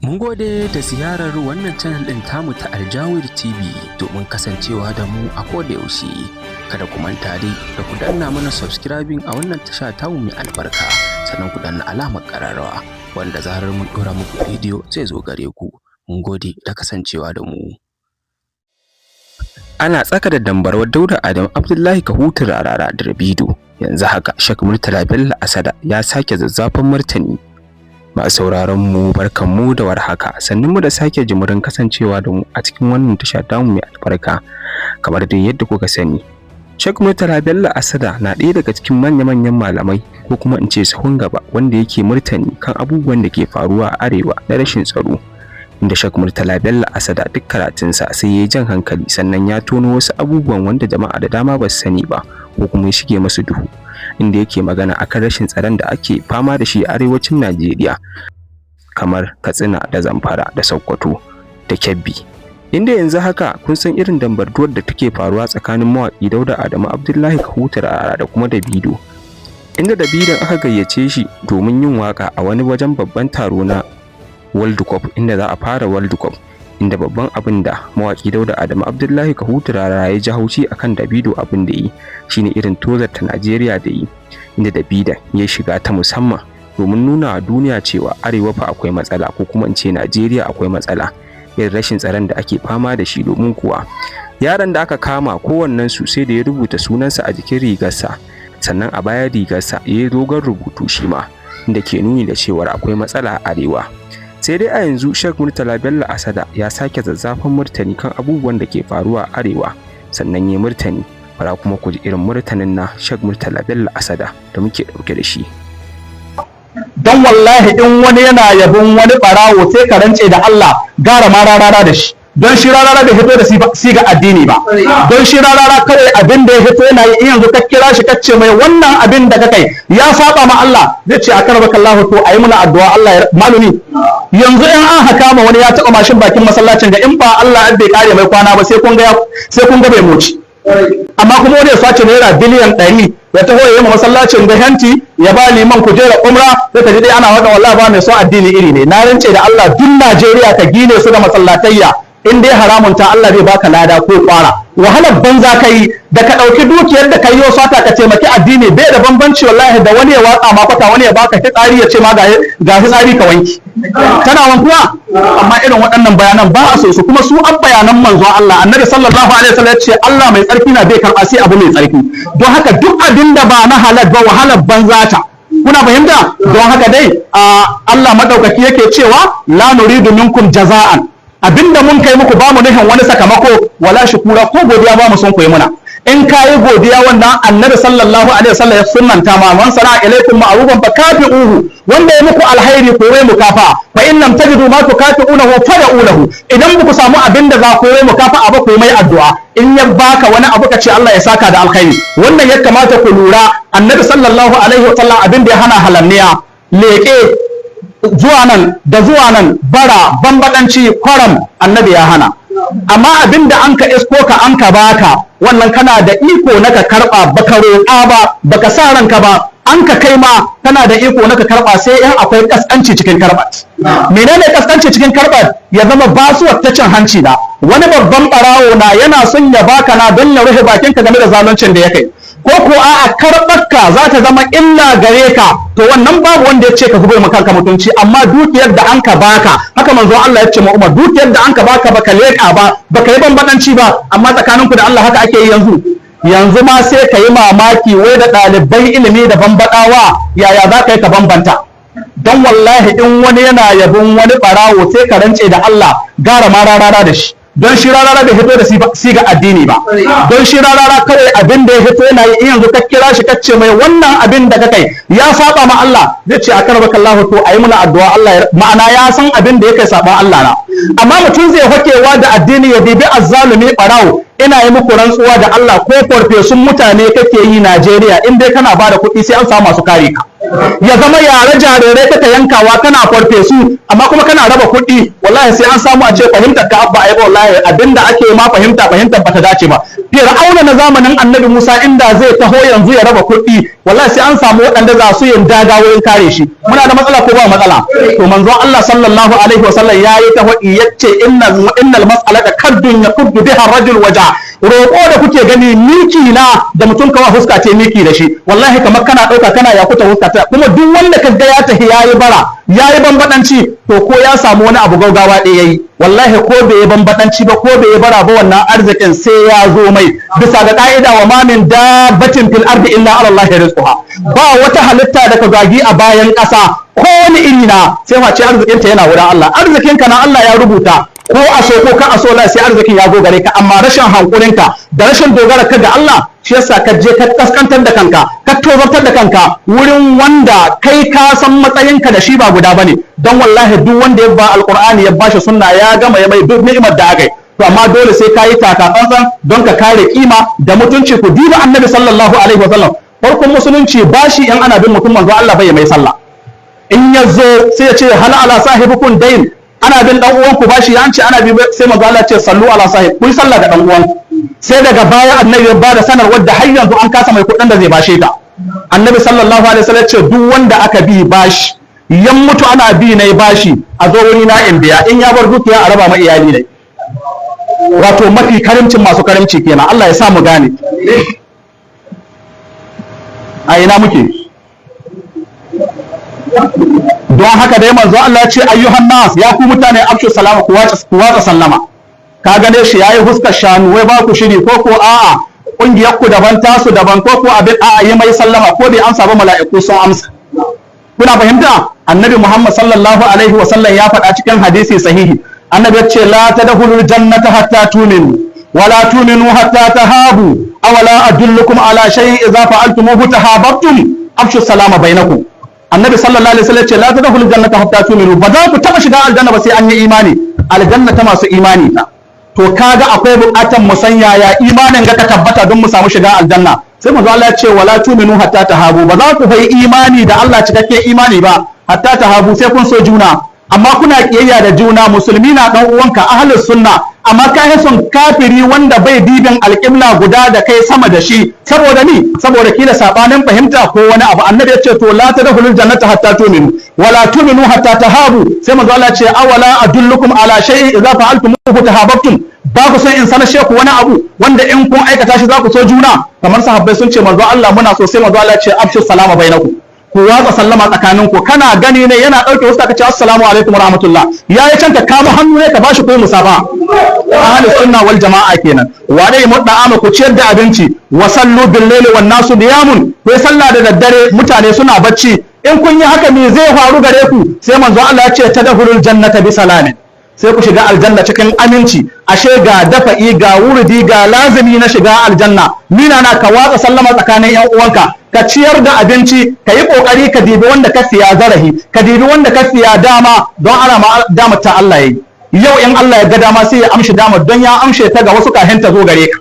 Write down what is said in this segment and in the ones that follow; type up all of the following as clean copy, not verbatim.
Mun gode da ziyarar wannan channel ɗin tamu ta Aljawir TV domin kasancewa da mu a koda yaushe. Kada ku manta dai da ku danna mana subscribing a wannan tasha tamu mai albarka, sannan ku danna alamar ƙararrawa wanda zarar mun ɗora muku bidiyo zai zo gare ku. Mun gode da kasancewa da mu. Ana tsaka da dambarwar Dauda Adamu Abdullahi Kahutu Rarara da Davido. Yanzu haka Sheikh Murtala Bello Asada ya sake zazzafan martani. Masu sauraron mu, barkan mu da warhaka, sannan mu da sake jimurin kasancewa da mu a cikin wannan tasha tamu mai albarka. Kamar dai yadda kuka sani, Sheikh Murtala Bello Asada na ɗaya daga cikin manya-manyan malamai, ko kuma in ce sahun gaba, wanda yake martani kan abubuwan da ke faruwa a arewa na rashin tsaro. Inda Sheikh Murtala Bello Asada duk karatunsa sai ya jan hankali, sannan ya tono wasu abubuwan wanda jama'a da dama ba su sani ba ko kuma ya shige masu duhu, inda yake magana akan rashin tsaron da ake fama da shi a arewacin Najeriya kamar Katsina da Zamfara da Sokoto da Kebbi. Inda yanzu haka kun san irin dambarduwar da take faruwa tsakanin mawaƙi Dauda Adamu Abdullahi Kahutu Rarara da kuma Davido. Inda Davidon aka gayyace shi domin yin waka a wani wajen babban taro na World Cup, inda za a fara World Cup, inda babban abin da mawaƙi Dauda Adamu Abdullahi Kahutu Rarara ya ji haushi akan Davido, abin da yi shine irin tozarta Najeriya da yi, inda Davido ya shiga ta musamman domin nuna wa duniya cewa arewa fa akwai matsala, ko kuma in ce Najeriya akwai matsala, irin rashin tsaron da ake fama da shi, domin kuwa yaran da aka kama kowannen su sai da ya rubuta sunansa a jikin rigarsa, sannan a bayan rigarsa ya yi dogon rubutu shi ma, inda ke nuni da cewar akwai matsala a arewa. Sai dai a yanzu Sheikh Murtala Bello Asada ya sake zazzafan martani kan abubuwan da ke faruwa a arewa, sannan ya martani. Bara kuma ku ji irin martanin na Sheikh Murtala Bello Asada da muke dauke da shi. Don wallahi in wani yana yabon wani barawo, sai ka rance da Allah gara ma Rarara da shi, don shi Rarara bai fito da siga addini ba. Don shi Rarara kawai abin da ya fito yana yi, in yanzu ka kira shi ka ce mai wannan abin da ka kai ya saba ma Allah, zai ce a karbaka Allah, to ayi muna addu'a Allah ya malumi. Yanzu in an haka ma wani ya taɓa mashin bakin masallacin ga, in ba Allah bai kare mai kwana ba, sai kun ga bai moci. Amma kuma wani ya sace naira biliyan 100, ya taho ya yi ma masallacin ga hanti, ya ba liman kujerar umra, sai ka ji dai ana wada wallahi ba mai son addini iri ne. Na rance da Allah, duk Najeriya ka gine su da masallatayya, in dai haramun ta, Allah bai baka lada ko kwara. Wahalar banza kai da ka ɗauki dukiyar da kai yo sata ka taimaki addini, bai da bambanci wallahi da wani ya watsa ma kwata, wani ya baka fitsari, ya ce ma ga fitsari ka wanki, tana wankuwa. Amma irin waɗannan bayanan ba a so su, kuma su an bayanan manzon Allah. Annabi sallallahu alaihi wasallam ya ce Allah mai tsarki na, bai karɓa sai abu mai tsarki. Don haka duk abin da ba na halal ba, wahalar banza ta. Kuna fahimta? Don haka dai Allah madaukaki yake cewa la nuridu minkum jaza'an, abinda mun kai muku ba mu nufin wani sakamako, wala shukura, ko godiya ba mu son ku yi muna. In ka yi godiya, wannan Annabi sallallahu alaihi wasallam ya sunnanta ma, man sana ilaikum ma'rufan fa kafi'uhu, wanda ya muku alhairi ko yi mukafa. Fa in lam tajidu ma tukafi'unahu fad'u lahu, idan ba ku samu abin da za ku yi mukafa ba, ku yi mai addu'a. In ya baka wani abu, ka ce Allah ya saka da alkhairi. Wannan ya kamata ku lura. Annabi sallallahu alaihi wasallam abin da ya hana halanniya, leƙe zuwa nan da zuwa nan, bara, bambadanci, kwaram, Annabi ya hana. Amma abin da an ka isko ka an ka baka, wannan kana da iko na ka karba, baka roƙa ba, baka sa ranka ba, an ka kai ma, kana da iko na ka karba, sai in akwai kaskanci cikin karbat. Menene kaskanci cikin karbat? Ya zama basuwar ta cin hanci na wani babban barawo na, yana son ya baka na don ya rufe bakinka game da zaluncin da ya kai, ko ko a'a, karɓarka za ta zama illa gare ka, to wannan babu wanda ya ce ka zubar kanka mutunci. Amma dukiyar da an ka baka, haka manzo Allah ya ce ma Umar, dukiyar da an ka baka baka leƙa ba, baka yi bambadanci ba. Amma tsakaninku da Allah haka ake yi yanzu? Yanzu ma sai ka yi mamaki, wai da ɗalibai ilimi da bambaɗawa, yaya za ka yi ka bambanta? Don wallahi in wani yana yabon wani ɓarawo, sai ka rance da Allah gara ma Rarara da shi, don shi Rarara bai fito da siga addini ba. Don shi Rarara kawai abin da ya fito yana yi, in yanzu ka kira shi ka ce mai wannan abin da ka kai ya saba ma Allah, zai ce a karbaka Allah, to ayi muna addu'a Allah ya ma'ana ya san abin da ya kai saba Allah na. Amma mutum zai hakewa da addini ya bibi azzalumi barawo. Ina yi muku rantsuwa da Allah, ko farfesun mutane kake yi Najeriya, in dai kana bada kuɗi, sai an samu masu kare ka. Ya zama yare jarirai kaka yankawa kana farfesu, amma kuma kana raba kuɗi. Wallahi sai an samu a ce fahimtar ka abba ai ba, wallahi abinda ake ma fahimta, fahimtar bata dace ba. Fir'auna na zamanin Annabi Musa inda zai taho yanzu ya raba kuɗi, wallahi sai an samu waɗanda za su yin daga wurin kare shi. Muna da matsala ko ba matsala? To manzo Allah sallallahu alaihi wasallam yayi ta faɗi, yace innal mas'alata kaddun yakuddu biha rajul waja. Roƙo da kuke gani miki na da mutum kawa huska ce miki da shi, wallahi kamar kana ɗauka kana yakuta huska ta. Kuma duk wanda ka ga ya tafi yayi bara, yayi bambadanci, to ko ya samu wani abu gaugawa ɗaya yayi. Wallahi ko bai yi bambadanci ba, ko bai yi bara ba, wannan arzikin sai ya zo mai bisa ga ka'ida: wa ma min dabbatin fil ardi illa ala Allah rizquha. Ba wata halitta da ka gagi a bayan ƙasa, ko wani iri na, sai face arzikinta yana wurin Allah. Arzikinka na Allah ya rubuta, ko a so ko ka a so la, sai arzikin ya zo gare ka. Amma rashin hankulinka da rashin dogara ka ga Allah shi yasa ka je ka kaskantar da kanka, ka tozartar da kanka wurin wanda kai ka san matsayinka da shi ba guda bane. Don wallahi duk wanda ya ba Alqur'ani, ya bashi sunna, ya gama ya mai duk ni'imar da aka yi. To amma dole sai ka yi taka tsantsan don ka kare kima da mutunci. Ku diba Annabi sallallahu alaihi wasallam, farkon musulunci, bashi in ana bin mutum, manzo Allah bai mai sallah. In ya zo sai ya ce: hal ala sahibikum dain? Ana bin dan uwanku bashi? An ce ana bi. Sai manzo Allah ce: sallu ala sahib, ku yi sallah ga dan uwanku. Sai daga baya Annabi ya bada sanarwar da har yanzu an kasa mai kuɗin da zai bashe ta. Annabi sallallahu alaihi wasallam ce duk wanda aka bi bashi, yan mutu ana bi na bashi, a zo wuri na in biya. In ya bar dukiya, a raba ma iyali ne. Wato mafi karimcin masu karimci kenan. Allah ya sa mu gane. A ina muke? Don haka dai manzo Allah ya ce: ayyuhan nas, ya ku mutane, afshu salama, ku watsa sallama. Ka gane shi yayi huskar shanu, wai ba ku shiri, ko ko a'a kungiyar ku daban, tasu daban, ko ko abin a'a, yi mai sallama. Ko bai amsa ba, mala'iku sun amsa. Kuna fahimta? Annabi Muhammad sallallahu alaihi wa sallam ya faɗa cikin hadisi sahihi. Annabi ya ce: la tadkhulul jannata hatta tu'minu, wala tu'minu hatta tahabu, aw la adullukum ala shay'in idza fa'altumuhu tahabbtum? Afshu salama bainakum. Annabi sallallahu alaihi wasallam ya ce: la tadkhulul jannata hatta tu'minu. Ba za ku taba shiga aljanna ba sai an yi imani. Aljanna ta masu imani ta. To kaga akwai buƙatar mu san yaya imanin ga ka tabbata don mu samu shiga aljanna. Sai manzo Allah ya ce: wala tu'minu hatta tahabu. Ba za ku fai imani da Allah cikakken imani ba hatta tahabu, sai kun so juna. Amma kuna kiyayya da juna, musulmi na dan uwanka, ahlus sunna, amma ka yi son kafiri wanda bai dibin alƙibla guda da kai sama da shi. Saboda ni, saboda kila sabanin fahimta ko wani abu. Annabi ya ce: to la tadkhulul jannata hatta tu'minu, wala tu'minu hatta tahabu. Sai manzo Allah ya ce: awala adullukum ala shay'in idza fa'altumuhu tahabbtum? Ba ku son in sanar ku wani abu wanda in kun aikata shi za ku so juna? Kamar sahabbai sun ce: manzo Allah, muna so. Sai manzo Allah ya ce: afshu salama bainakum, ku watsa sallama tsakanin ku. Kana gani ne yana ɗauke wasu, ka ce: assalamu alaikum warahmatullah. Yayi can, ka kama hannu ne ka bashi ko musafa. Ahli sunna wal jama'a kenan. Wa dai mudda'ama, ku ciyar da abinci. Wa sallu bil laili wan nasu niyamun, ku yi sallah da daddare mutane suna bacci. In kun yi haka, me zai faru gare ku? Sai manzo Allah ya ce: tadkhulul jannata bi salamin, sai ku shiga aljanna cikin aminci. Ashe ga dafa'i, ga wurdi, ga lazimi na shiga aljanna. Mina na ka watsa sallama tsakanin yan uwanka, ka ciyar da abinci, ka yi kokari ka dibi wanda ka siya zarahi, ka dibi wanda ka siya dama, don ana ma damar ta Allah yayi. Yau in Allah ya ga dama sai ya amshi dama, don ya amshe ta ga wasu kahin ta zo gare ka.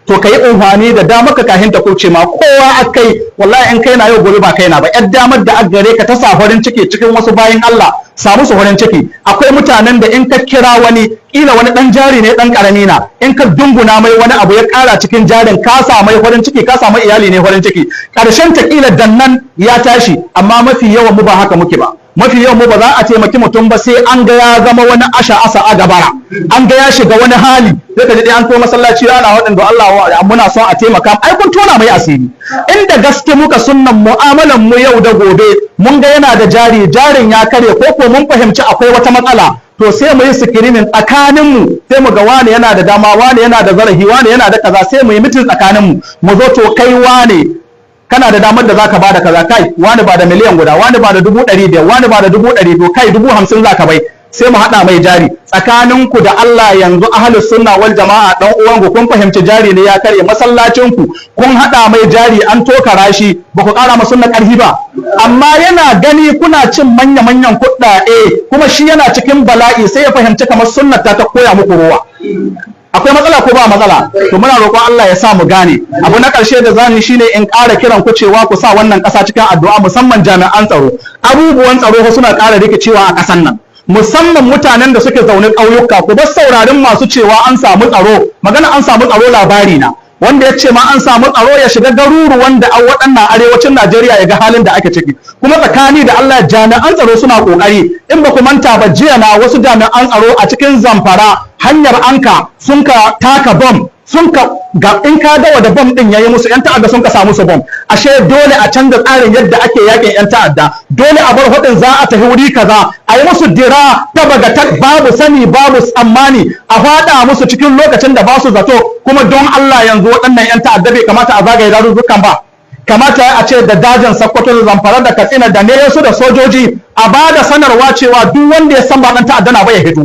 To ka yi amfani da damar ka kahin ta kuce ma. Kowa akai, wallahi in kai na yau, gobe ba kai na ba. Yar damar da aka gare ka ta sa farin ciki cikin wasu bayin Allah, samu su farin ciki. Akwai mutanen da in ka kira wani, kila wani dan jari ne dan karami na, in ka dunguna mai wani abu ya kara cikin jarin, ka sa mai farin ciki, ka samu iyali ne farin ciki. Karshen ta kila dannan ya tashi. Amma mafi yawan mu ba haka muke ba. Mafi yawan mu ba za a taimaki mutum ba sai an ga ya zama wani asha asa a gabara, an ga ya shiga wani hali. Sai ka ji an to masallaci ana waɗanda Allah muna son a taimaka. Ai kun tona mai asiri. Inda gaske muka sunnan mu'amalan mu yau da gobe, mun ga yana da jari, jarin ya kare, ko ko mun fahimci akwai wata matsala, to sai mu yi screening tsakanin mu, sai mu ga wane yana da dama, wane yana da zarafi, wane yana da kaza. Sai mu yi meeting tsakanin mu, mu zo: to kai wane, kana da damar da zaka bada kaza. Kai wani, ba da miliyan 1, wani ba da 500,000, wani ba da 200,000, kai 50,000 zaka bai. Sai mu haɗa mai jari tsakanin ku da Allah. Yanzu ahlus sunna wal jama'a, dan uwan ku kun fahimci jari ne ya karye, masallacin ku kun haɗa mai jari, an tokara shi, ba ku ƙara ma sunna ƙarfi ba. Amma yana gani kuna cin manya manyan kuɗaɗe kuma shi yana cikin bala'i, sai ya fahimci kamar sunna ta koya muku ruwa. Akwai matsala ko ba matsala? To muna roƙon Allah ya sa mu gane. Abu na ƙarshe da zani shine in ƙara kiran ku cewa ku sa wannan ƙasa cikin addu'a, musamman jami'an tsaro. Abubuwan tsaro fa suna ƙara rikicewa a ƙasan nan, musamman mutanen da suke zaune ƙauyuka. Ku bar saurarin masu cewa an samu tsaro. Magana an samu tsaro labari na. Wanda ya ce ma an samu tsaro ya shiga garuruwan da an waɗannan arewacin Najeriya ya ga halin da ake ciki. Kuma tsakani da Allah, jami'an tsaro suna ƙoƙari. In ba ku manta ba, jiya na wasu jami'an tsaro a cikin Zamfara, hanyar Anka, sun ka taka bom, sun ka ga in ka dawa da bom din yayi musu, yan ta'adda sun ka samu su bom. Ashe dole a canza tsarin yadda ake yakin yan ta'adda. Dole a bar hudin za a tafi wuri kaza, a yi musu dira ta bagata, babu sani babu tsammani, a fada musu cikin lokacin da ba su zato. Kuma don Allah, yanzu waɗannan yan ta'adda bai kamata a zagaye dazuzzukan ba? Kamata a ce da dajin Sokoto da Zamfara da Katsina da ne su da sojoji, a ba da sanarwa cewa duk wanda ya san ba ɗan ta'adda na ba ya hito.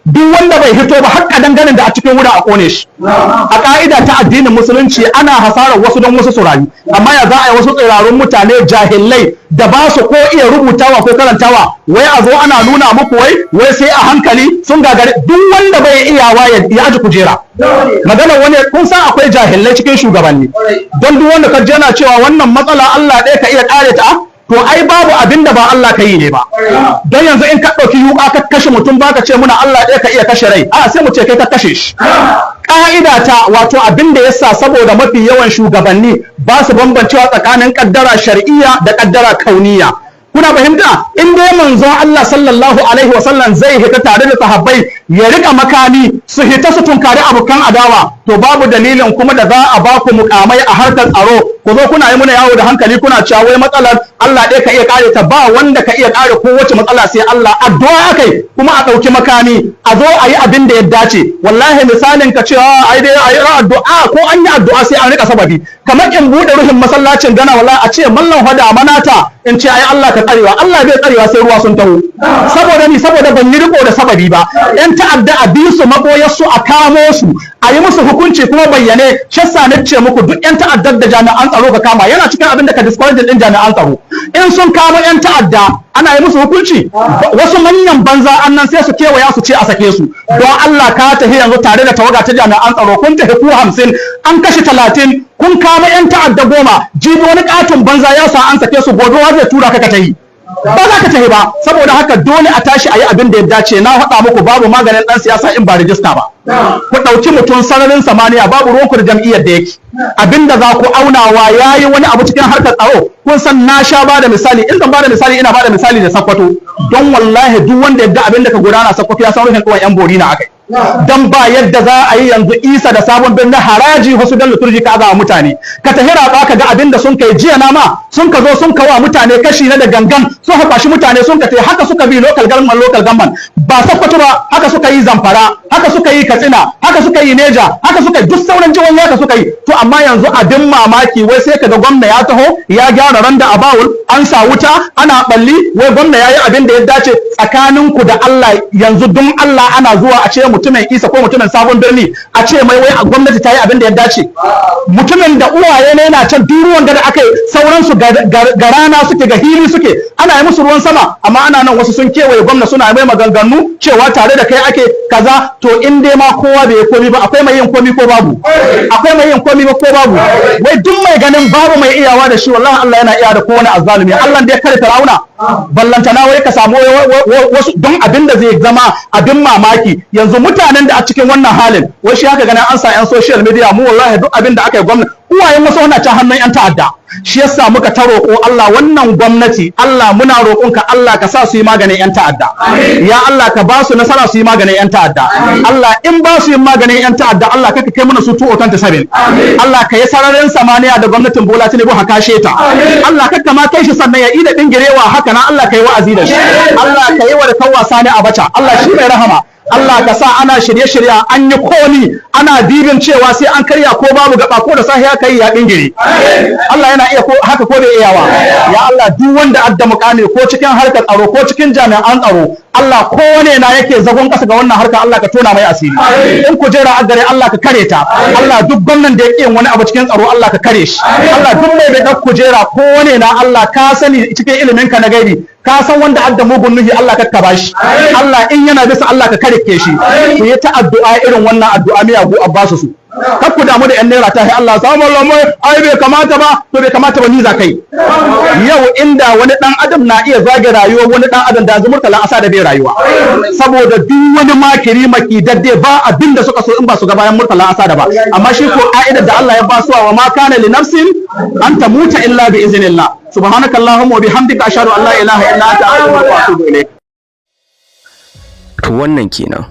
Duk wanda bai hito ba, har dangane da a cikin wurin a kone shi. A ka'ida ta addinin Musulunci, ana hasarar wasu don wasu su rayu. Amma ya za a yi wasu tsirarun mutane jahilai da ba su ko iya rubutawa ko karantawa, wai a zo ana nuna muku wai sai a hankali, sun gagare? Duk wanda bai iyawa ya aji kujera. Magana wani, kun san akwai jahilai cikin shugabanni. Don duk wanda ka yana cewa wannan matsala Allah ɗaya ka iya kare ta, to ai babu abin da ba Allah ka yi ne ba. Don yanzu in ka ɗauki yuƙa ka kashe mutum, baka ce muna Allah ɗaya ka iya kashe rai, a sai mu ce kai ka kashe shi. Ƙa'ida ta, wato abin da yasa, saboda mafi yawan shugabanni ba su bambancewa tsakanin ƙaddara shar'iyya da ƙaddara kauniya. Kuna fahimta? In dai manzon Allah sallallahu alaihi wasallam zai hita tare da sahabbai, ya rika makami, su hita su tunkari abokan adawa, to babu dalilin kuma da za a ba ku mukamai a harkar tsaro, ku zo kuna yi muna yawo da hankali, kuna cewa wai matsalar Allah ɗaya ka iya kare ta. Ba wanda ka iya kare kowace matsala sai Allah. Addu'a akai, kuma a ɗauki makami, a zo a yi abin da ya dace. Wallahi misalin ka cewa ai dai ayi addu'a, ko an yi addu'a sai an rika sababi. Kamar in buɗe ruhin masallacin gana, wallahi a ce mallan hada manata, in ce ai Allah ka tsarewa, Allah bai tsarewa sai ruwa sun taho. Saboda ni, saboda ban yi riko da sababi ba. Yan ta'adda a bi su maboyar su, a kamo su, a yi musu hukunci kuma bayyane. Shassa na ce muku, duk yan ta'addar da jami'an tsaro ka kama, yana cikin abin da ka discourage din jami'an tsaro. In sun kama yan ta'adda ana yi musu hukunci, wasu manyan banza annan sai su kewaya su ce a sake su. Don Allah, ka tafi yanzu tare da tawaga ta jami'an tsaro, kun tafi ku 50, an kashe 30, kun kama yan ta'adda 10, jibi wani katon banza ya sa an sake su, gobe wa zai tura ka ka tahi? Ba za ka tafi ba. Saboda haka dole a tashi a yi abin da ya dace. Na faɗa muku, babu maganin ɗan siyasa in ba rijista ba. Ku ɗauki mutum sararin samaniya, babu ruwanku da jam'iyyar da yake. Abin da za ku aunawa, ya yi wani abu cikin harkar tsaro? Kun san na sha ba da misali. In zan ba da misali, ina ba da misali da Sakkwato, don wallahi duk wanda yadda abin da ka gudana Sakkwato ya san rufin ɗuwan yan bori na akai. Dan ba yadda za a yi yanzu Isa da Sabon Birnin haraji wasu dan liturji ka azawa mutane. Ka tafi Raba ka ga abin da sun kai jiya na ma, sun ka zo sun kawa mutane kashi na da gangan, sun kwashi mutane sun ka tai. Haka suka bi local government, local government. Ba Sokoto ba, haka suka yi Zamfara, haka suka yi Katsina, haka suka yi Neja, haka suka yi duk sauran jihohi, haka suka yi. To amma yanzu abin mamaki, wai sai kaga gwamna ya taho ya gyara randa a bawul, an sa wuta ana balli, wai gwamna ya yi abin da ya dace. Tsakaninku da Allah, yanzu don Allah ana zuwa a ce mutumin Isa ko mutumin Sabon Birni, a ce mai wai gwamnati ta yi abin da ya dace? Mutumin da uwaye ne yana can, duk ruwan da aka yi sauransu ga rana suke, ga hili suke, ana yi musu ruwan sama, amma ana nan wasu sun kewaye gwamna suna mai maganganu cewa tare da kai ake kaza. To in dai ma kowa bai yi komi ba, akwai mai yin komi ko babu? Akwai mai yin komi ba ko babu? Wai duk mai ganin babu mai iyawa da shi, wallahi Allah yana iya da kowane azzalumi. Allah da ya kare Fir'auna, ballantana wai ka samu wasu. Don abin da zai zama abin mamaki, yanzu mutanen da a cikin wannan halin, wai shi haka ganin an sa yan social media mu, wallahi duk abin da aka yi gwamnati, uwayen wasu wannan can hannun yan ta'adda. Shi yasa muka ta roƙo Allah, wannan gwamnati, Allah muna roƙonka, Allah ka sa su yi maganin yan ta'adda. Ya Allah, ka ba su nasara su yi maganin yan ta'adda. Allah, in ba su yi maganin yan ta'adda, Allah ka kai mana su 2027. Allah ka yi sararin samaniya da gwamnatin Bola Tinubu, haka ta. Allah ka kama kai shi sannan ya ida dingirewa haka nan. Allah ka yi wa'azi da shi. Allah ka yi wa da kan wasa ne Abacha. Allah shi mai rahama, Allah ka sa ana shirye-shirye, an yi komi, ana dibin cewa sai an karya ko babu gaba, ko da sahiya kai ya dingire. Allah yana iya ko haka ko bai iyawa? Ya Allah, duk wanda adda mukami ko cikin harkar tsaro ko cikin jami'an tsaro, Allah kowane na yake zagon kasa ga wannan harka, Allah ka tona mai asiri. In kujera a gare, Allah ka kare ta. Allah, duk gwamnan da ya ƙi wani abu cikin tsaro, Allah ka kare shi. Allah, duk mai bai kujera kowane na, Allah ka sani cikin ilimin ka na gaibi. Ka san wanda adda mugun nuhi, Allah ka bashi. Allah, in yana bisa, Allah ka karke shi. Ku yi ta addu'a irin wannan addu'a, miyagu a basu su. Kar ku damu da yan naira ta Allah samu lamai. Ai bai kamata ba, to bai kamata ba, ni za kai. Yau inda wani dan adam na iya zage rayuwar wani dan adam, da Murtala Asa da bai rayuwa, saboda duk wani makiri maki dadde ba abin da suka so in ba su ga bayan Murtala Asa da ba. Amma shi ko ka'idar da Allah ya ba su, wa ma kana li nafsin an tamuta illa bi iznillah. Subhanaka allahumma wa bihamdika, ashhadu an la ilaha illa anta, astaghfiruka wa atubu ilayk. To, wannan kenan.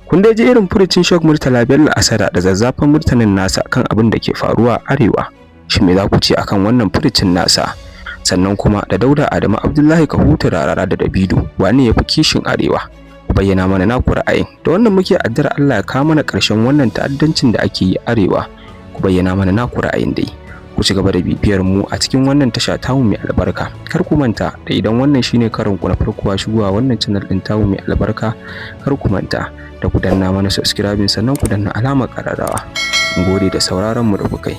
Kun dai ji irin furucin Sheikh Murtala Bello Asada da zazzafan murtanin nasa kan abin da ke faruwa a arewa. Shin me za ku ce akan wannan furucin nasa? Sannan kuma da Dauda Adamu Abdullahi Kahutu Rarara da Davido, wane ya fi kishin arewa? Ku bayyana mana naku ra'ayin. Da wannan muke addu'ar Allah ya kawo mana ƙarshen wannan ta'addancin da ake yi arewa. Ku bayyana mana naku ra'ayin dai. Ku ci gaba da bibiyar mu a cikin wannan tasha tamu mai albarka. Kar ku manta da idan wannan shine karon ku na farko a shigowa wannan channel din tamu mai albarka, kar ku manta da ku danna mana subscribing, sannan ku danna alamar ƙararrawa. Gode da sauraron mu da kuka yi.